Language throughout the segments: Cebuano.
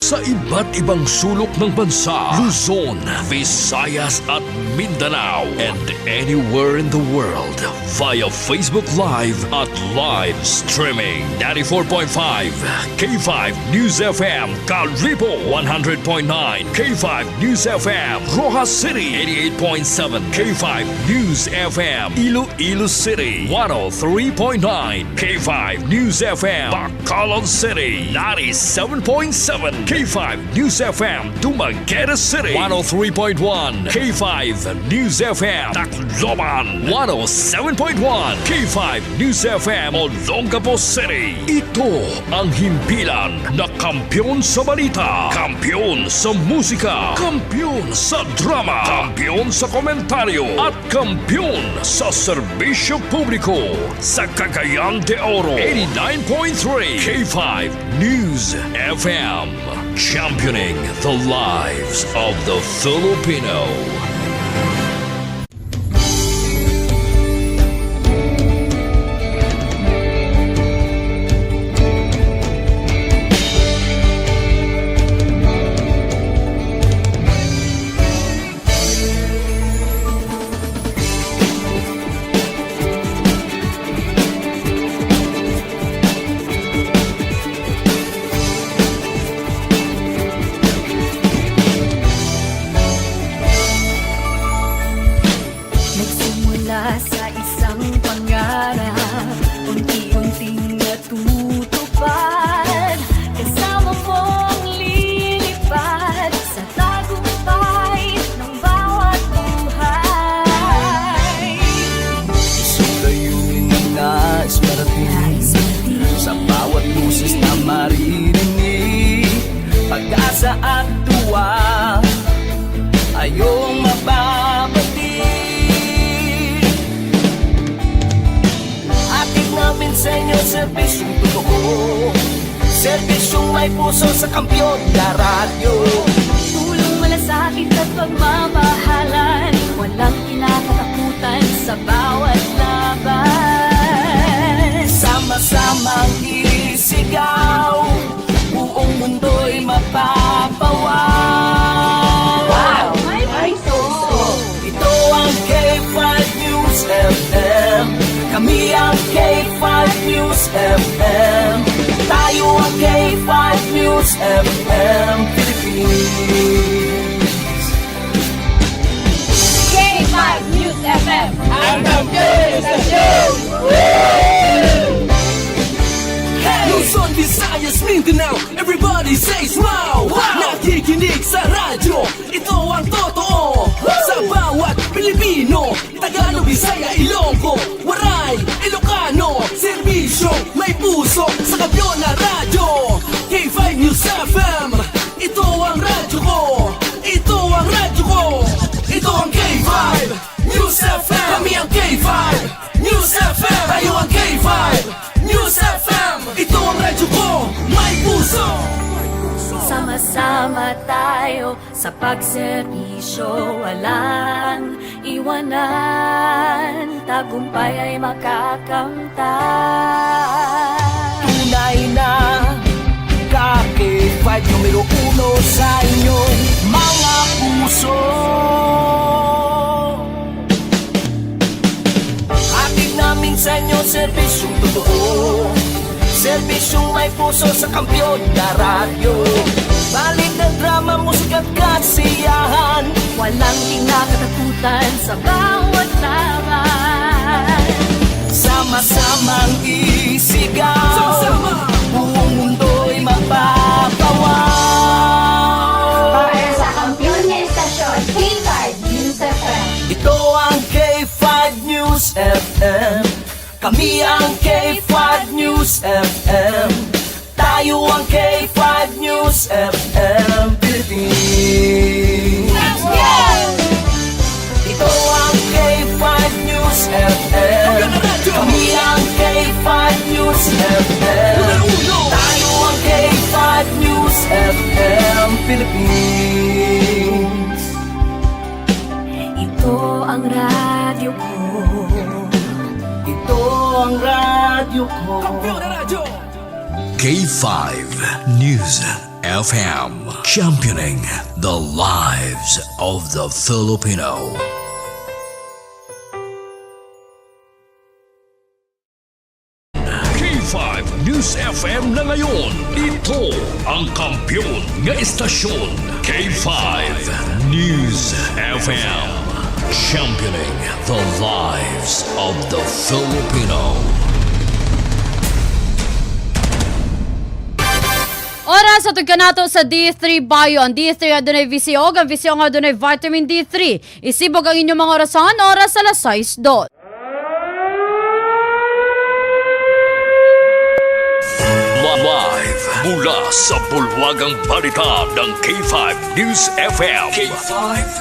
Sa iba't ibang sulok ng bansa, Luzon, Visayas at Mindanao, and anywhere in the world via Facebook Live at live streaming. 94.5 K5 News FM, Kalibo. 100.9 K5 News FM, Roxas City. 88.7 K5 News FM, Iloilo City. 103.9 K5 News FM, Bacolod City. 97.7 K5 News FM, Dumaguete City. 103.1 K5 News FM, Tacloban. 107.1 K5 News FM, Olongapo City. Ito ang himpilan na kampiyon sa balita, kampiyon sa musika, kampiyon sa drama, kampiyon sa komentaryo, at kampiyon sa serbisyo publiko. Sa Cagayan de Oro, 89.3 K5 News FM. Championing the lives of the Filipino. Nagsimula sa isang pangarap, unti-unting natutupad. Kasama mong lilipad sa tagumpay ng bawat buhay. Isang layunin na nais marating, sa bawat boses na maririnig, pag-asa at tuwa ay iyong mababatid. Hatid namin sa inyo serbisyong totoo, serbisyong may puso sa kampiyon na radyo. Tulong, malasakit at pagmamahalan, walang kinakatakutan sa bawat laban. Sama-samang isigaw, buong mundo'y mapapawaw. Wow! May puso! Ito ang K5 News FM. Kami ang K5 News FM. Tayo ang K5 News FM Philippines. K5 News FM! Ang kampiyon istasyon! Luzon, Visayas, Mindanao. Everybody say smile, wow! Nakikinig sa radyo. Ito ang totoo. Sa bawat Pilipino, Tagalog, Bisaya, Ilonggo, Waray, Ilocano. Serbisyo, may puso. Sa kampiyon na radyo, K5 News FM. Ito ang radyo ko. Ito ang radyo ko. Ito ang K5 News FM. Kami ang K5 News FM. Tayo ang K5 News FM. Ito ang radyo ko. May puso. Sama-sama tayo sa pagserbisyo, walang iwanan, tagumpay ay makakamtan. Tunay na K5, numero uno sa inyong mga puso. Hatid namin sa inyo serbisyong totoo, serbisyong may puso sa kampiyon na radyo. Balik ng drama, musika at kasiyahan. Walang kinakatakutan sa bawat laban. Sama-samang isigaw. Sama-sama. Buong mundo'y mapapawaw. Para sa kampiyon nga istasyon, K5 News FM. Ito ang K5 News FM. Kami ang K5 News FM. Tayo ang K5 News FM Philippines. Ito ang K5 News FM. Kami ang K5 News FM. Tayo ang K5 News FM Philippines. Ito ang radyo ko. Ito ang radyo ko. Kampiyon na radyo. K5 News FM, championing the lives of the Filipino. K5 News FM na ngayon. Ito ang kampiyon nga istasyon. K5 News FM. Championing the lives of the Filipino. Oras sa kanato sa D3 Bio. Ang D3 adunay VCO, ang VCO nga adunay vitamin D3. Isibog ang inyong mga orasan, oras alas 6 dot. Live mula sa bulwagang balita ng K5 News FM. K5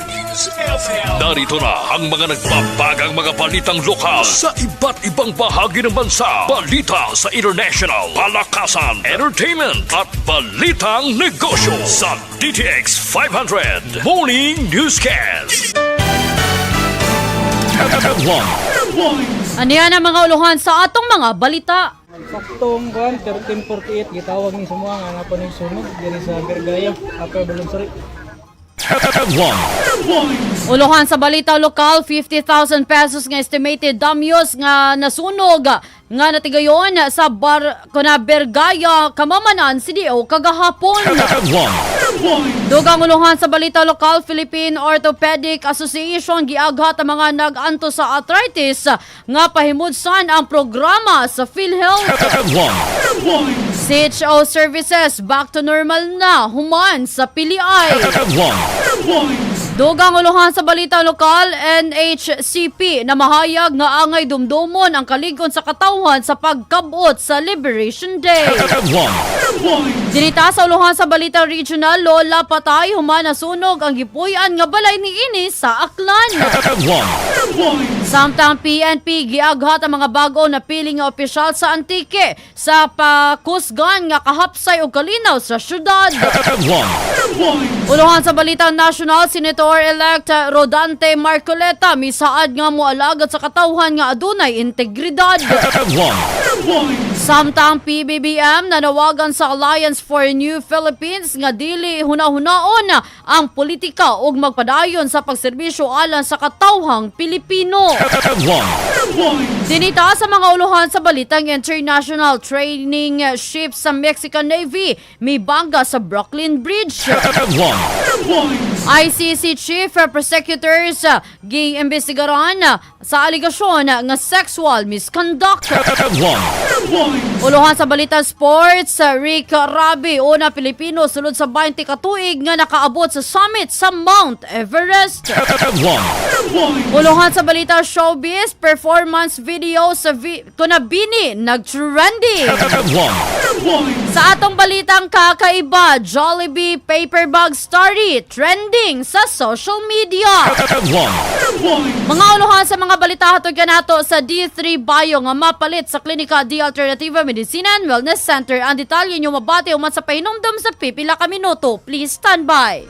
News FM. Narito na ang mga nagbabagang mga balitang lokal sa iba't ibang bahagi ng bansa. Balita sa international, palakasan, entertainment at balitang negosyo sa DTX 500 Morning Newscast. Headline. Aniyan ang mga uluhan sa atong mga balita. Saktong kuan 13:48 gitawag ni sumuha nga nga pa sunog diri sa Bergaya, Upper Bulunsari. Headline. Uluhan sa balita lokal, 50,000 pesos nga estimated damyos nga nasunog nga natigayon sa Bar kuna Bergaya, Kamamanan, CDO kagahapon. Headline. Dugang uluhan sa balita lokal, Philippine Orthopedic Association giaghat ang mga nag-anto sa arthritis nga pahimudsan ang programa sa PhilHealth. Headline. CHO services back to normal na human sa Piliay. Headline. Dugang uluhan sa balita lokal, NHCP na mahayag nga angay dumdumon ang kaligon sa katawhan sa pagkabot sa Liberation Day. Headline. Dinita sa uluhan sa balita regional, Lola patay human nasunog ang gipuy-an nga balay ni ini sa Aklan. Headline. Samtang PNP giaghat ang mga bago na piling nga opisyal sa Antique sa pakusgan nga kahapsay og kalinaw sa syudad. Headline. Uluhan sa balita national, Senator-elect Rodante Marcoleta misaad nga moalagad sa katawhan nga adunay integridad. Headline. Samtang PBBM nanawagan sa Alliance for New Philippines nga dili hunahunaon ang politika ug magpadayon sa pagserbisyo alang sa katawhang Pilipino. Headline. Dinita sa mga uluhan sa balitang international training ship sa Mexican Navy mibangga sa Brooklyn Bridge. Headline. ICC Chief Prosecutors giimbestigaran sa aligasyon nga sexual misconduct. Headline. Uluhan sa balita sports, Rick Rabi, una Pilipino sulod sa 20 katuig nga nakaabot sa summit sa Mount Everest. Headline. Uluhan sa balita showbiz, performance video sa Kunabini nag-trending. Headline. Sa atong balitang kakaiba, Jollibee paper bag story trending sa social media. Headline. Mga uluhan sa mga balita hatod kanato sa D3 Bio nga mapalit sa Klinika D Alternativa Medicina and Wellness Center. Ang detalye nyo mabati uman sa pahinumdum sa pipila ka minuto. Please stand by.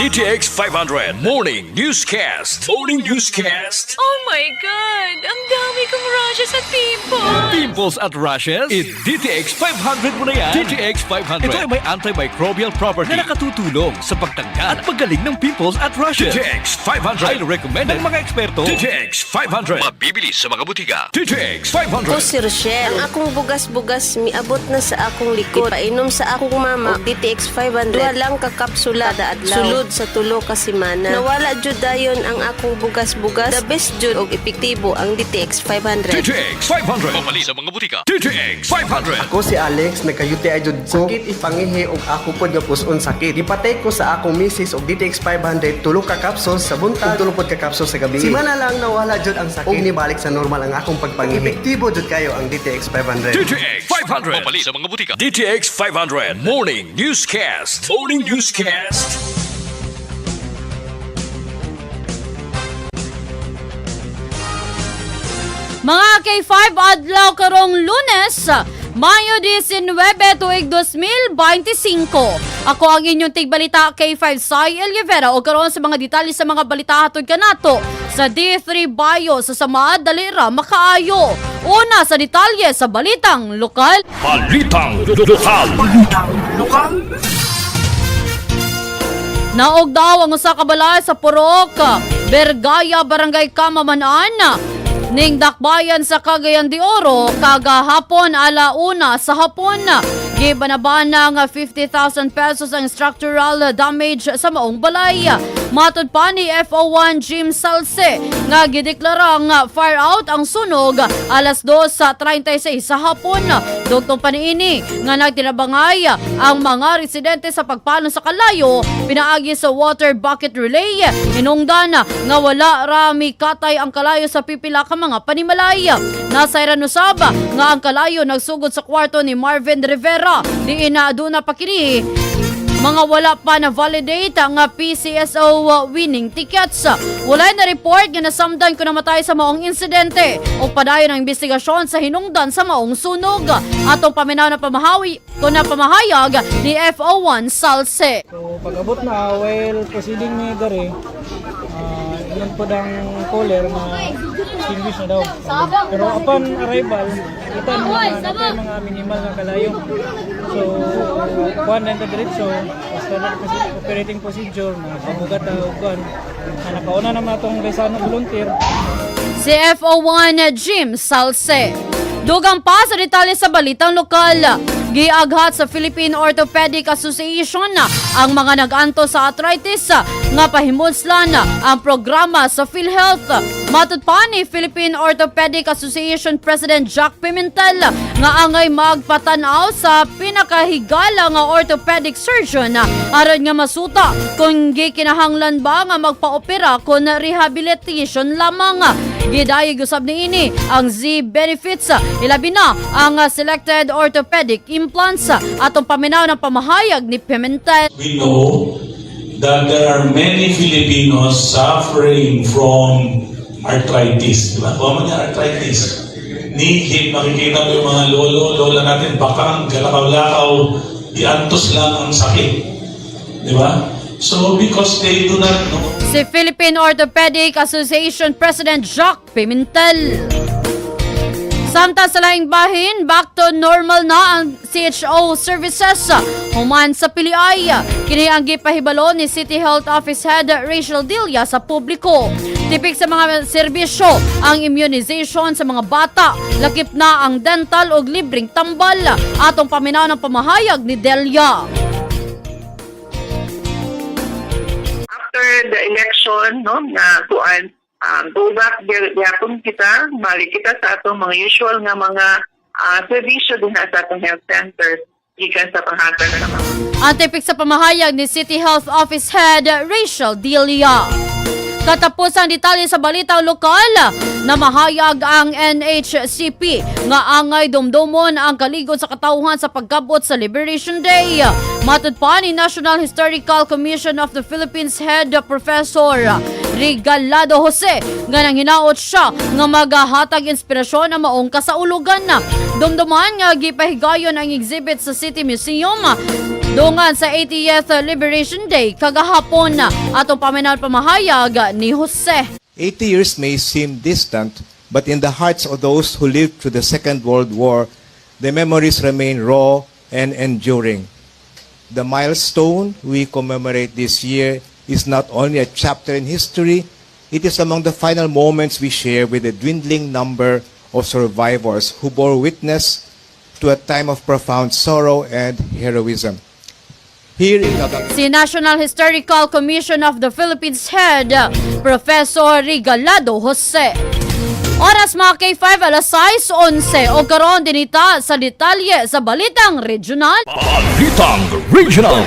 DTX 500 Morning Newscast. Morning Newscast. Oh my God! Ang dami kong rashes at pimples! Pimples at rashes? It DTX 500 mo na yan. DTX 500. Ito ay may antimicrobial property na nakatutulong sa pagtanggal at paggaling ng pimples at rashes. DTX 500. Highly recommended ng mga eksperto. DTX 500. Mabibili sa mga butika. DTX 500. Ko si Rochelle. Ang akong bugas-bugas miabot na sa akong likod. Painom sa akong mama og DTX 500. Duha lang ka kapsula da adlaw. Sulod sa tulo ka semana. Nawala jud dayon ang akong bugas-bugas. The best jud og epektibo ang DTX 500. DTX 500. Mabili sa mga butika. DTX 500. Ako si Alex, nagka-UTI jud ko. Sakit ipangihi og ako pod nga puson sakit. Gipatay ko sa akong misis og DTX 500 tulo ka capsules sa buntag ug tulo pod ka capsules sa gabi. Simana lang nawala jud ang sakit ug nibalik sa normal ang akong pagpangihi. Epektibo jud kayo ang DTX 500. DTX 500. Mabili sa mga butika. DTX 500. Morning Newscast. Morning Newscast. Mga K5 adlaw karong Lunes, Mayo 19, tuig 2025. Ako ang inyong tigbalita K5 Sai Elivera o karon sa mga detalye sa mga balita hatod kanato Sa D3 Bio sa Samad, dali ra makaayo. Una sa detalye sa Balitang Lokal. Balitang Lokal. Naog daw ang usa ka balay sa Purok Bergaya, Barangay Camaman-an, ning Dakbayan sa Cagayan de Oro kagahapon 1:00 sa hapon. Gibanabana nga ₱50,000 ang structural damage sa maong balay. Matod pa ni FO1 Jim Salce nga gideklara nga fire out ang sunog 2:36 sa hapon. Dugtong pa niini nga nagtinabangay ang mga residente sa pagpalon sa kalayo pinaagi sa water bucket relay. Hinungdan nga wala ra mikatay ang kalayo sa pipila ka mga panimalay. Nasayran usab nga ang kalayo nagsugod sa kwarto ni Marvin Rivera, diin na aduna pa kini mga wala pa na validate ang PCSO winning tickets. Wala na report nga nasamdan kung namatay sa maong insidente o padayon ang investigasyon sa hinungdan sa maong sunog. Atong paminaw na pamahawi ko na pamahayag ni FO1 Salse. So pag-abot na, while proceeding ni diri, ingon po ang caller na extinguish na daw. Pero upon arrival, kita na mga, mga minimal nga kalayo. So, kuan lang ta diretso, standard operating procedure na pabugat na kuan. Na nakauna naman atong Gaisano volunteer. Si FO1 Jim Salse. Dugang pa sa detalye sa Balitang Lokal. Giaghat sa Philippine Orthopedic Association ang mga nag-anto sa arthritis nga pahimudslan ang programa sa PhilHealth. Matod pa ni Philippine Orthopedic Association President Jack Pimentel nga angay magpatanaw sa pinakahigala nga orthopedic surgeon aron nga masuta kung gikinahanglan ba nga magpaopera kon rehabilitation lamang. Gidayeg usab niini ang Z benefits, ilabi na ang selected orthopedic implants. Atong paminaw ng pamahayag ni Pimentel. We know that there are many Filipinos suffering from arthritis. Di ba? Common yung arthritis. Knee, hip, makikita mo yung mga lolo, lola natin, bakang, galakaw-lakaw, giantos lang ang sakit. Di ba? So, because they do not know Si Philippine Orthopedic Association President Jacques Pimentel. Samtang sa laing bahin, back to normal na ang CHO services human sa Piliay. Kini ang gipahibalo ni City Health Office Head Rachel Delia sa publiko. Tipik sa mga serbisyo ang immunization sa mga bata, lakip na ang dental ug libreng tambal. Atong paminaw ng pamahayag ni Delia. After the election, no, na kuan, go back gyapon kita, balik kita sa atong mga usual nga mga serbisyo dinha sa atong health centers gikan sa panghatag sa mga Ang tipik sa pamahayag ni City Health Office Head Rachel Delia. Katapos ang detalye sa Balita Lokal, na mahayag ang NHCP nga angay dumdumon ang kaligod sa katawhan sa paggabot sa Liberation Day. Matod pa ni National Historical Commission of the Philippines Head Professor Regalado Jose nga nanghinaot siya nga magahatag inspirasyon ang maong kasaulugan. Dumduman nga gipahigayon ang exhibit sa City Museum dungan sa 80th Liberation Day kagahapon. Atong paminaw pamahayag ni Jose. 80 years may seem distant, but in the hearts of those who lived through the Second World War, the memories remain raw and enduring. The milestone we commemorate this year is not only a chapter in history, it is among the final moments we share with the dwindling number of survivors who bore witness to a time of profound sorrow and heroism. Here in Si National Historical Commission of the Philippines Head, Professor Regalado Jose. Oras, mga K5, 6:11. O karon dinita sa detalye sa Balitang Regional. Balitang Regional.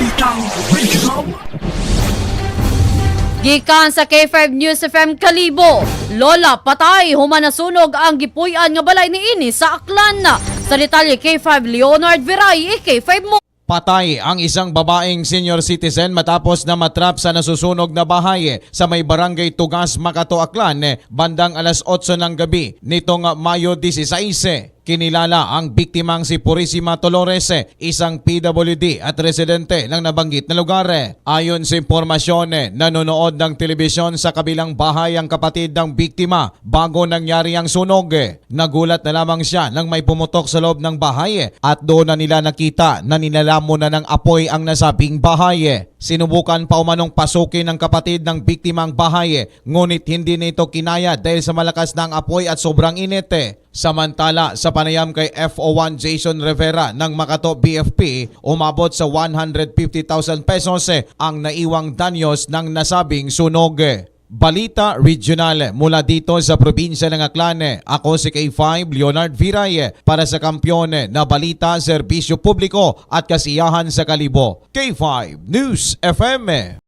Gikan sa K5 News FM Kalibo, lola patay human nasunog ang gipuy-an nga balay niini sa Aklan. Sa detalye, K5 Leonard Viray, K5 mo. Patay ang isang babaeng senior citizen matapos na matrap sa nasusunog na bahay sa may Barangay Tugas, Macato, Aklan bandang 8:00 ng gabi nitong Mayo 16. Kinilala ang biktimang si Purisima Dolores, isang PWD at residente ng nabanggit na lugar. Ayon sa impormasyon, nanonood ng telebisyon sa kabilang bahay ang kapatid ng biktima bago nangyari ang sunog. Nagulat na lamang siya nang may pumutok sa loob ng bahay at doon na nila nakita na nilalamon na ng apoy ang nasabing bahay. Sinubukan pa umanong pasukin ng kapatid ng biktima ang bahay, ngunit hindi nito kinaya dahil sa malakas na ang apoy at sobrang init. Samantala, sa panayam kay FO1 Jason Rivera ng Makato BFP, umabot sa 150,000 pesos ang naiwang danyos ng nasabing sunog. Balita Regional mula dito sa probinsya ng Aklan. Ako si K5 Leonard Viray para sa Kampiyon na Balita, Serbisyo Publiko at Kasiyahan sa Kalibo. K5 News FM.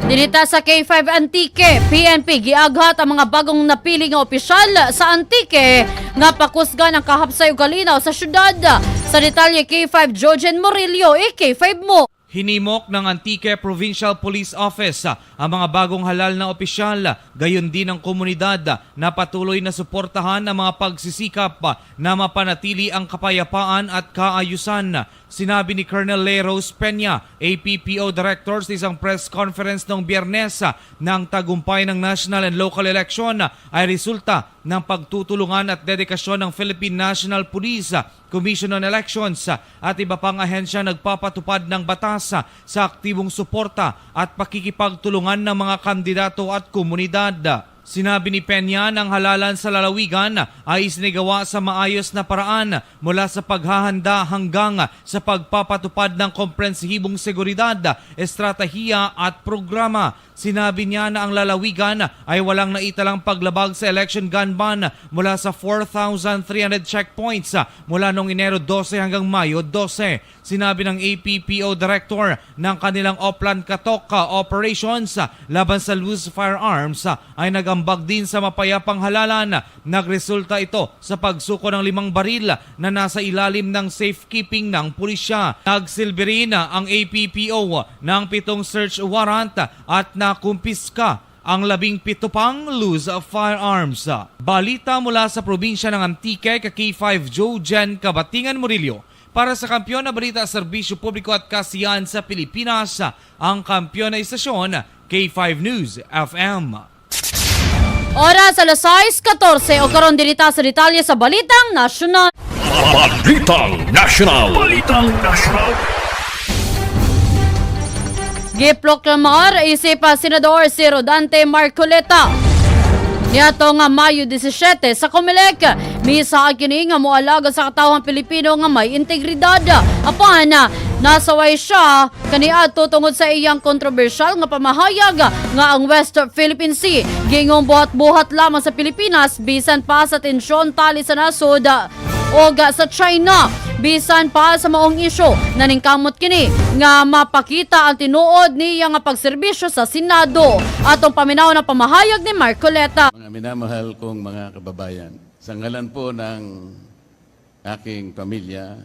Dinita sa K5 Antique, PNP giaghat ang mga bagong napili nga opisyal sa Antique nga pakusgan ang kahapsay ug kalinaw sa syudad. Sa detalye, K5 Jojen Murillo, e K5 mo. Hinimok ng Antique Provincial Police Office ang mga bagong halal na opisyal, gayon din ang komunidad na patuloy na suportahan ang mga pagsisikap na mapanatili ang kapayapaan at kaayusan. Sinabi ni Colonel Leros Peña, APPO Director, sa isang press conference noong Biyernes na ang tagumpay ng national and local election ay resulta ng pagtutulungan at dedikasyon ng Philippine National Police, Commission on Elections at iba pang ahensya nagpapatupad ng batas sa aktibong suporta at pakikipagtulungan ng mga kandidato at komunidad. Sinabi ni Peña ang halalan sa lalawigan ay isinigawa sa maayos na paraan mula sa paghahanda hanggang sa pagpapatupad ng komprehensibong seguridad, estratehiya at programa. Sinabi niya na ang lalawigan ay walang naitalang paglabag sa election gun ban mula sa 4,300 checkpoints mula noong Enero 12 hanggang Mayo 12. Sinabi ng APPO Director ng kanilang Oplan Katok operations laban sa loose firearms ay nagambag din sa mapayapang halalan. Nagresulta ito sa pagsuko ng 5 baril na nasa ilalim ng safekeeping ng pulisya. Nagsilbi rin ang APPO ng 7 search warrant at nakumpiska ang 17 pang loose firearms. Balita mula sa probinsya ng Antique, ka K5 Joe Jen Kabatingan Murillo. Para sa Kampiyon na Balita, Serbisyo Publiko at Kasiyahan sa Pilipinas, ang Kampiyon na Istasyon, K5 News FM. Oras alas 6:14 o karon dinita sa detalye sa Balitang Nasyonal. Balitang National. Balitang National. Giproklamar isip Senador si Rodante Marcoleta niadto nga Mayo 17 sa Comelec. Misa kini nga moalagad sa katawhan Pilipino nga may integridad. Apan nasaway siya kaniadto tungod sa iyang kontrobersyal nga pamahayag nga ang West Philippine Sea gingong buhat-buhat lamang sa Pilipinas bisan pa sa tensyon tali sa nasod o sa China. Bisan pa sa maong isyu, naningkamot kini nga mapakita ang tinuod niya nga pagserbisyo sa Senado. Atong paminaw ng pamahayag ni Marcoleta. Mga minamahal kong mga kababayan, sa ngalan po ng aking pamilya,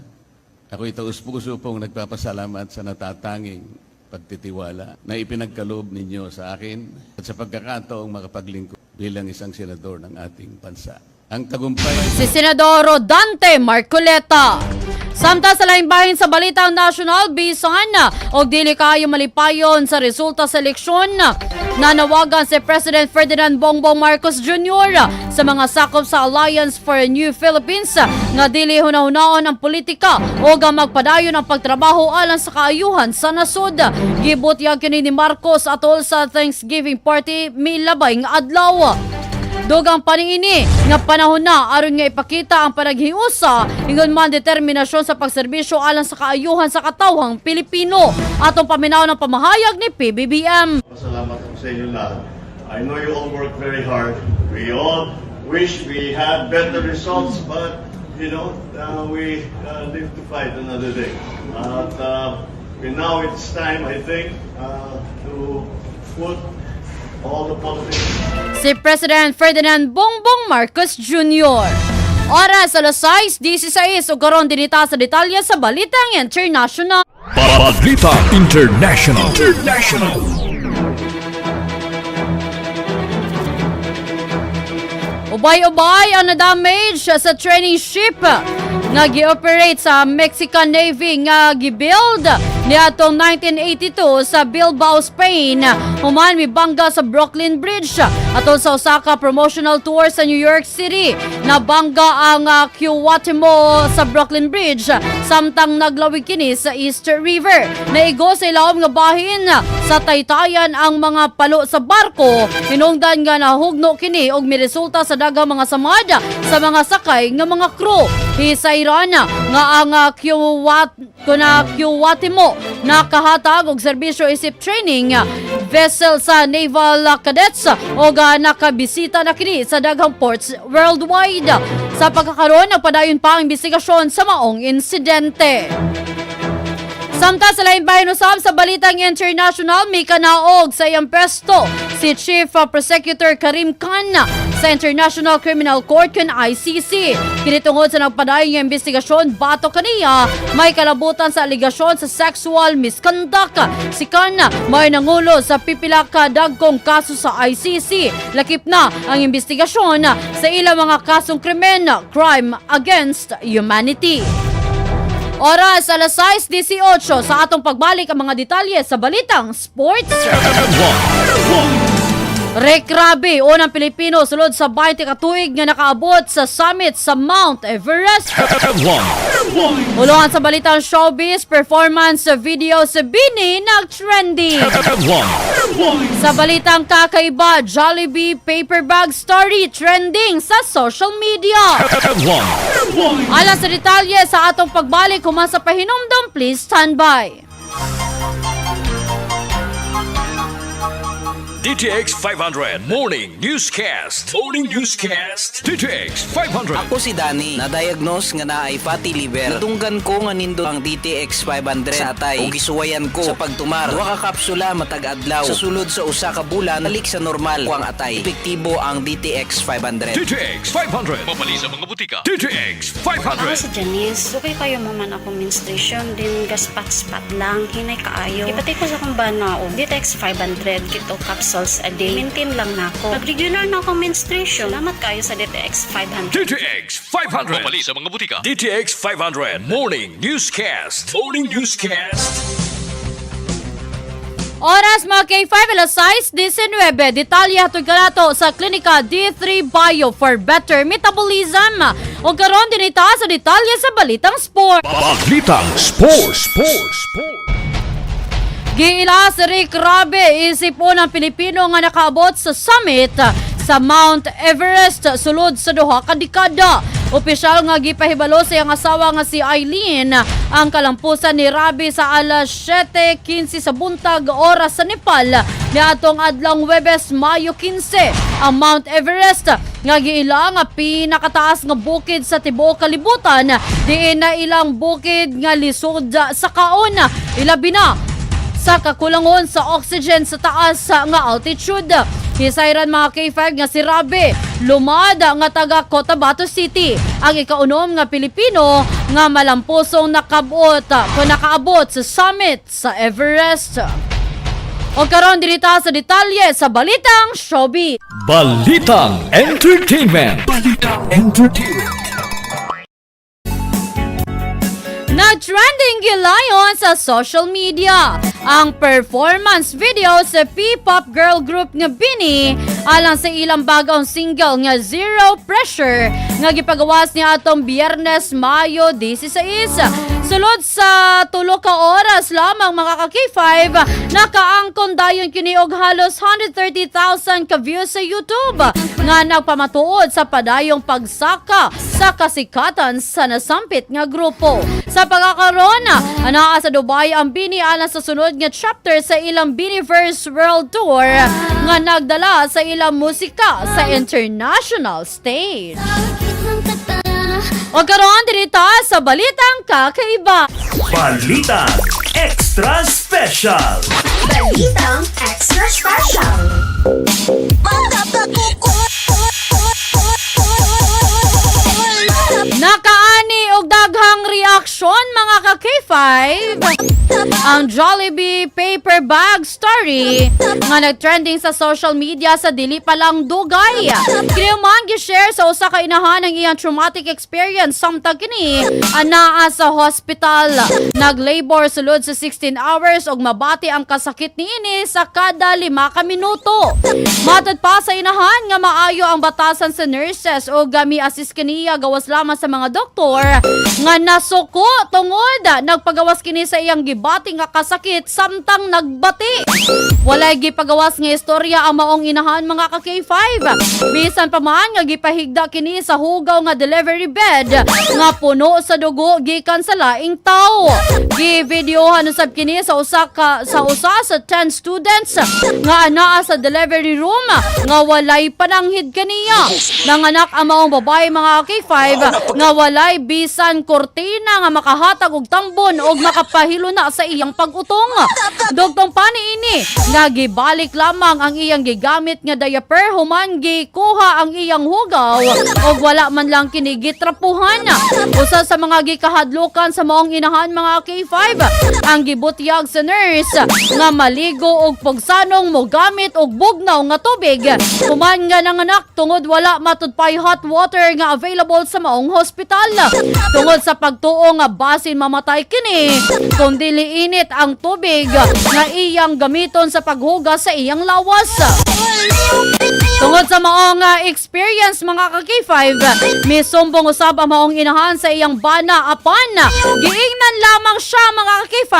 ako'y taus-puso pong nagpapasalamat sa natatanging pagtitiwala na ipinagkaloob ninyo sa akin at sa pagkakataong makapaglingkod bilang isang senador ng ating bansa. Ang tagumpay Si Senador Rodante Marcoleta. Samtang sa laing bahin sa Balitang Nasyonal, bisan og dili kayo malipayon sa resulta sa eleksyon, nanawagan si President Ferdinand Bongbong Marcos Jr. sa mga sakop sa Alliance for a New Philippines nga dili hunahunaon ang politika o ga magpadayon ang pagtrabaho alang sa kaayuhan sa nasod. Gibutyag kini ni Marcos atol sa Thanksgiving party milabay nga adlaw. Dugang paniini nga panahon na aron nga ipakita ang panaghiusa ingon man determinasyon sa pagserbisyo alang sa kaayuhan sa katawhang Pilipino. Atong paminaw ng pamahayag ni PBBM. Salamat po sa inyo lahat. I know you all work very hard. We all wish we had better results, but we live to fight another day. At now it's time, I think, to put all the politics Si President Ferdinand Bongbong Marcos Jr. Oras alas 6:16 ug karon dinita sa detalye sa Balitang International. Balita International. International. Ubay-ubay ang na-damage sa training ship nga gi-operate sa Mexican Navy nga gi-build niadtong 1982 sa Bilbao, Spain. Human mibangga sa Brooklyn Bridge atol sa usa ka promotional tour sa New York City. Nabangga ang Cuauhtemoc sa Brooklyn Bridge samtang naglawig kini sa East River. Naigo sa ilawom nga bahin sa taytayan ang mga palo sa barko. Hinungdan nga nahugno kini og miresulta sa daghang mga samad sa mga sakay nga mga crew. Hisayran nga ang Cuauht kuna Cuauhtemoc nakahatag og serbisyo isip training vessel sa Naval Cadets o nakabisita na kini sa daghang ports worldwide. Sa pagkakaroon, nagpadayon pa ang investigasyon sa maong insidente. Samtang sa laing bahin usab sa balitang international, may kanaog sa iyang pwesto si Chief Prosecutor Karim Khan sa International Criminal Court kun ICC. Kini tungod sa nagpadayon nga investigasyon batok kaniya may kalabutan sa alegasyon sa sexual misconduct. Si Khan may nangulo sa pipila ka dagkong kaso sa ICC. Lakip na ang investigasyon sa ilang mga kasong krimen, crime against humanity. Oras alas 6:18. Sa atong pagbalik, ang mga detalye sa balitang sports. Rick Rabe, unang Pilipino sulod sa 20 ka tuig nga nakaabot sa summit sa Mount Everest. Ulungan sa balitang showbiz, performance sa video sa BINI nag-trending. Sa balitang kakaiba, Jollibee paper bag story trending sa social media. Alang sa detalye sa atong pagbalik human sa pahinumdom, please stand by. DTX 500 Morning Newscast. Morning Newscast. DTX 500. Ako si Danny, na-diagnose nga naay fatty liver. Nadunggan ko nga nindot ang DTX 500 sa atay ug gisuwayan ko sa pagtumar. Duha ka kapsula matag adlaw. Sa sulod sa usa ka bulan, balik sa normal ko ang atay. Epektibo ang DTX 500. DTX 500. Mabali sa mga butika. DTX Ako 500. si Janice. Dugay kayo maman ako menstruation din gaspat-spat lang hinay kaayo. Ipatay ko sa akong bana og DTX 500 keto capsules a day. Maintain lang nako. Nag-regular na ako menstruation. Salamat kayo sa DTX 500. DTX 500. Mabali sa mga butika. DTX 500 Morning Newscast. Morning Newscast. Oras mga K5, alas 6:19. Detalye hatod kanato sa Klinika D3 Bio for Better Metabolism. O karon dinita sa detalye sa Balitang Sport. Balitang Sports. Sports. Sports. Giila si Rick Rabe isip unang Pilipino nga nakaabot sa summit sa Mount Everest sulod sa 2 ka dekada. Opisyal nga gipahibalo sa iyang asawa nga si Eileen ang kalampusan ni Rabe sa alas 7:15 sa buntag oras sa Nepal niadtong adlawng Webes, Mayo 15. Ang Mount Everest nga giila nga pinakataas nga bukid sa tibuok kalibutan, diin na ilang bukid nga lisod sa kaon, ilabi na sa kakulangon sa oxygen sa taas nga altitude. Hisayran mga K5 nga si Rabe, lumad nga taga Cotabato City, ang ikaunom nga Pilipino nga malampusong nakabot kung nakaabot sa summit sa Everest. O karon dinita sa detalye sa Balitang Showbiz. Balitang Entertainment. Balitang Entertainment. Nag-trending gilayon sa social media ang performance video sa P-pop girl group nga BINI alang sa ilang bagong single nga Zero Pressure nga gipagawas niadtong Biyernes, Mayo 16. Sulod sa 3 ka oras lamang mga ka-K5, nakaangkon dayon kini og halos 130,000 ka views sa YouTube nga nagpamatuod sa padayong pagsaka sa kasikatan sa nasampit nga grupo. Sa pagkakaroon, anaa sa Dubai ang BINI alang sa sunod nga chapter sa ilang BINIverse World Tour nga nagdala sa ilang musika sa international stage. O karon dinita sa Balitang Kakaiba. Balitang Extra Special! Balitang Extra Special. Nakaani og daghang reaksyon atensyon, mga ka-K5, ang Jollibee paper bag story nga nag-trending sa social media sa dili pa lang dugay. Kini man gi-share sa usa ka inahan ang iyang traumatic experience samtang kini anaa sa hospital. Nag-labor sulod sa 16 hours ug mabati ang kasakit niini sa kada 5 ka minuto. Matod pa sa inahan nga maayo ang batasan sa nurses o gami assist kaniya gawas lamang sa mga doktor nga nasuko tungod nagpagawas kini sa iyang gibati nga kasakit samtang nagbati. Walay gipagawas nga istorya ang maong inahan, mga ka K5. Bisan pa man nga gipahigda kini sa hugaw nga delivery bed nga puno sa dugo gikan sa laing tawo. Gi-videohan usab kini sa usa sa 10 students nga anaa sa delivery room nga walay pananghid kaniya. Nanganak ang maong babae, mga K5, nga walay bisan kortina nga makahatag og tambon og makapahilo na sa iyang pag-utong. Dugtong pa niini nga gibalik lamang ang iyang gigamit nga diaper human gikuha ang iyang hugaw og wala man lang kini gitrapuhan. Usa sa mga gikahadlukan sa maong inahan, mga K5, ang gibutyag sa nurse nga maligo og pugsanong mogamit og bugnaw nga tubig human nga nanganak tungod wala matudpay hot water nga available sa maong hospital. Tungod sa pagtuo nga basin mamatay kini kung dili init ang tubig nga iyang gamiton sa paghugas sa iyang lawas. Tungod sa maong experience, mga ka-K5, misumbong usab ang maong inahan sa iyang bana apan giingnan lamang siya, mga ka-K5,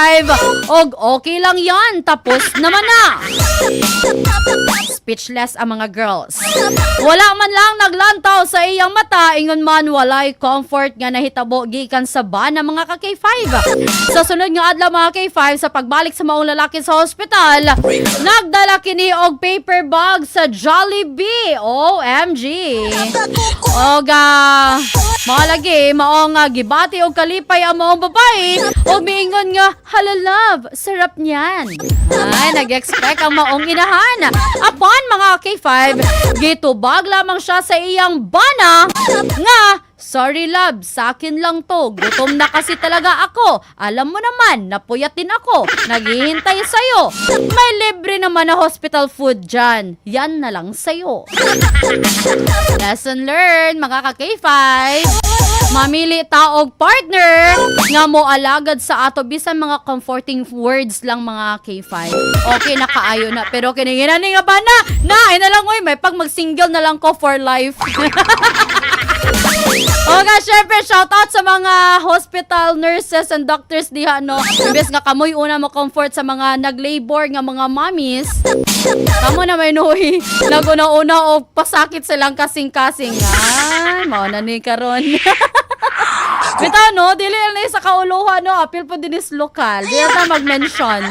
og okay lang yan, tapos naman na. Speechless ang mga girls. Wala man lang naglantaw sa iyang mata, ingon man walay comfort nga nahitabo gikan sa bana, mga ka-K5. Sa sunod nga adlaw, mga K5, sa pagbalik sa maong lalaki sa hospital, nagdala kini og paper bag sa Jollibee. OMG. Og mga lagi, maong gibati og kalipay ang maong babae og miingon nga, "Hala love, sarap niyan." Ay, nag-expect ang maong inahan. Apan, mga K5, gitubag lamang siya sa iyang bana nga, "Sorry love, sa akin lang to. Gutom na kasi talaga ako. Alam mo naman, napuyat din ako. Naghihintay sa'yo. May libre naman na hospital food dyan. Yan na lang sa'yo." Lesson learned, mga ka-K5. Mamili ta og partner nga mo alagad sa ato bisan mga comforting words lang, mga K5. Okay na kaayo na, pero kiningina ni nga ba na? Na ay na lang oy, may pag mag-single na lang ko for life. Okay, syempre, shout out sa mga hospital nurses and doctors diha, no? Imbes nga kamoy una mo comfort sa mga nag-labor nga mga mommies, kamo na may nuhi. Naguna-una og pasakit silang kasing-kasing. Ay, mao na ni karon. Bitaw no, dili lang sa kauluhan no, apil po din is lokal. Di na ta mag-mention.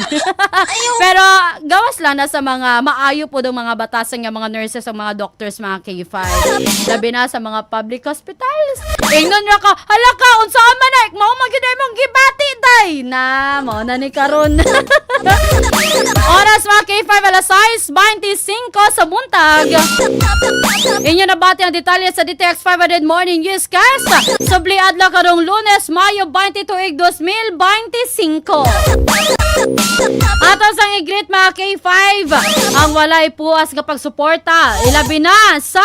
Pero gawas lang na sa mga maayo po mga batasan nga mga nurses o mga doctors, mga K5. Labi na sa mga public hospitals. Ingnon ra ka, "Hala ka, unsa man na, mao man gyud imong gibati day." Na, mao na ni karon. Oras, mga K5, alas 6:25 sa buntag. Inyo nabati ang detalye sa DTX 500 Morning Newscast. Subli adlaw karong Lunes, Mayo 20 tuig 2025. Ato sang i-greet, mga K5, ang walay puas nga pagsuporta ilabi na sa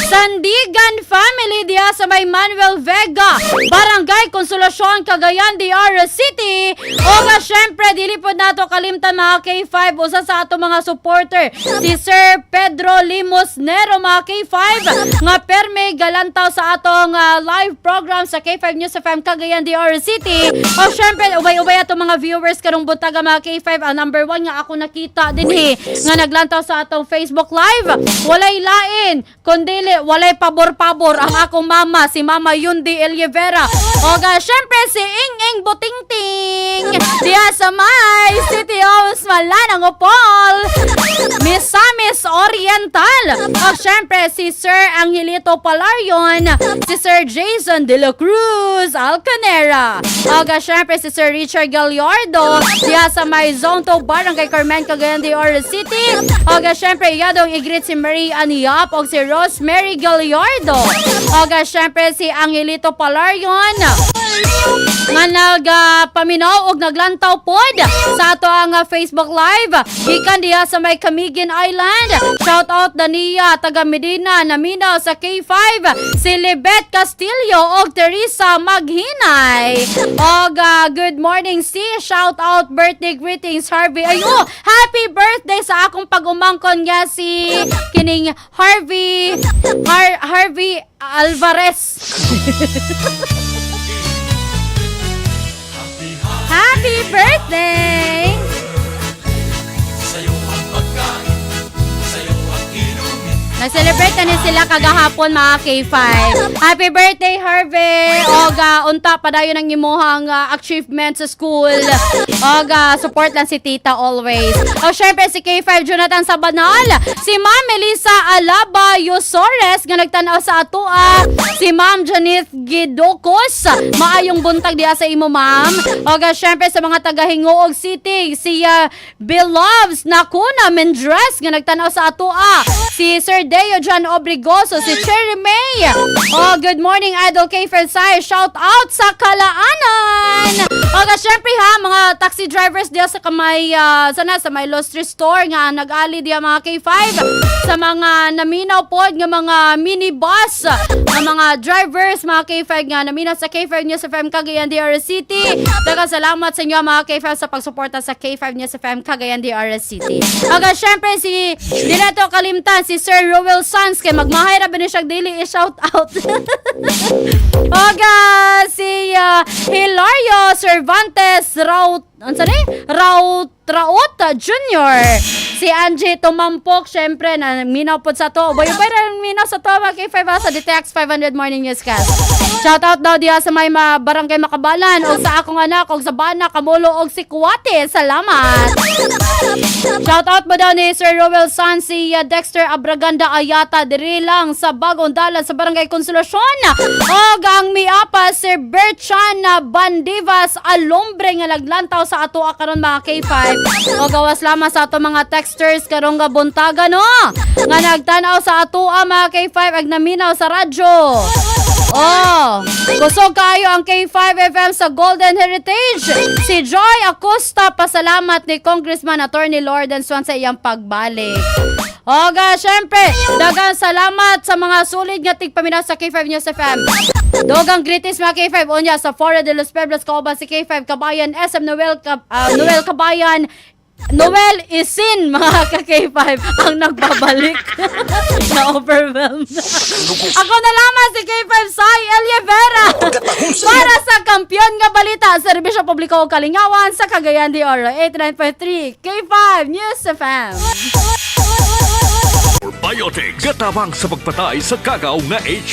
Sandigan Family diya sa may Manuel Vega, Barangay Consolacion, Cagayan de Oro City. O nga syempre, dili po nato kalimtan, mga K5, usa sa ato mga supporter, si Sir Pedro Limos Nero, mga K5, nga perme galantaw sa atong live program sa K5 News FM Cagayan de Oro City. O syempre, ubay-ubay ato mga viewers karong buntaga, mga K5, ang number one nga ako nakita dinhi nga naglantaw sa atong Facebook Live. Walay lain, kundili walay pabor-pabor ang akong mama, si Mama Yundi Elievera. O ga, syempre si Ing Ing Butingting diya sa may City Homes, mga ngalan ang Opol, Misamis Oriental. O syempre si Sir Angelito Palarion, si Sir Jason De La Cruz Alcanera. O syempre si Sir Richard Gallardo diya sa may Zone 2 Barangay Carmen, Cagayan de Oro City. O syempre iyadong i-greet si Marie Aniap o si Rosemary Gallardo. O syempre si Angelito Palarion nga nagapaminaw og naglantaw pod sa ato ang Facebook Live gikan diha sa may Camiguin Island. Shout out Dania taga Medina, naminaw sa K5, si Libet Castillo og Teresa Maghinay. Og good morning si shout out birthday greetings Harvey. Ay, oh, happy birthday sa akong pag-umangkon nga si kining Harvey Harvey Alvarez. Happy birthday! Sa'yo ang pagkain, sa'yo ang inumin. Nag-celebrate na ni sila kagahapon, mga K5. Happy birthday, Harvey! Oga, unta padayon ang imuhang achievement sa school. Oga, support lang si Tita always. O syempre si K5 Jonathan Sabanal, si Ma'am Melissa Alaba Yosores nga nagtan-aw sa atoa, si Ma'am Janith Gidocos, maayong buntag diha sa imo, ma'am. Oga, syempre sa mga taga Hingoog City, si Beloves Nakuna Mendres nga nagtan-aw sa atoa, si Sir Deo John Obrigoso, si Cherry May. Oh, good morning, Idol K. Fersay. Shout out sa Kalaanan. Oga, syempre ha, mga taxi drivers diya sa kamay, sana sa may Lustre Store nga nag-ali diya, mga K5, sa mga naminaw pod nga mga minibus, nga mga drivers, mga K5, nga naminaw sa K5 News FM Cagayan de Oro City. Daghang salamat sa inyo, mga K5, sa pagsuporta sa K5 News FM Cagayan de Oro City. Oga, syempre si Dineto Kalimtan, si Sir Roel Sanz kay magmahay ra ba ni siya daily i-shout out. Oga, si Hilario Cervantes Raut, ano ni? Raut Raut Jr. Si Angie Tumampok, syempre, na minaw pod sa to. Boy, boy, minaw sa to, mga K5 ha, sa DTX 500 Morning Newscast. Shout out daw diha sa may barangay Makabalan, o sa akong anak, o sa bana, Kamulo, o si Kuwate. Salamat! Shout out mo daw ni Sir Roel San, si Dexter Abraganda Ayata, diri lang sa Bagong Dalan sa Barangay Consolacion. Og ang miapa Sir Berchan Bandivas Alombre nga naglantaw sa ato karon, mga K5. Og gawas lamang sa ato mga texters karong nga buntaga, no, nga nagtan-aw sa ato mga K5 ag naminaw sa radyo. Oh, kusog kayo ang K5 FM sa Golden Heritage. Si Joy Acosta, pasalamat ni Congressman Attorney Lorden Swan sa iyang pagbalik. Oga, syempre, daghang salamat sa mga sulit nga tigpaminaw sa K5 News FM. Dugang greetings, mga K5, unya sa Fora de los Pueblos kauban si K5 Kabayan SM Noel Noel Kabayan Noel Isin, mga ka-K5, ang nagbabalik na overwhelmed. Ako na lamang si K5 Sai Elia Vera para sa kampiyon nga balita, serbisyo publiko o kalingawan sa Cagayan de Oro, 89.3 K5 News FM. Biotic, gatabang sa pagpatay sa kagaw nga H.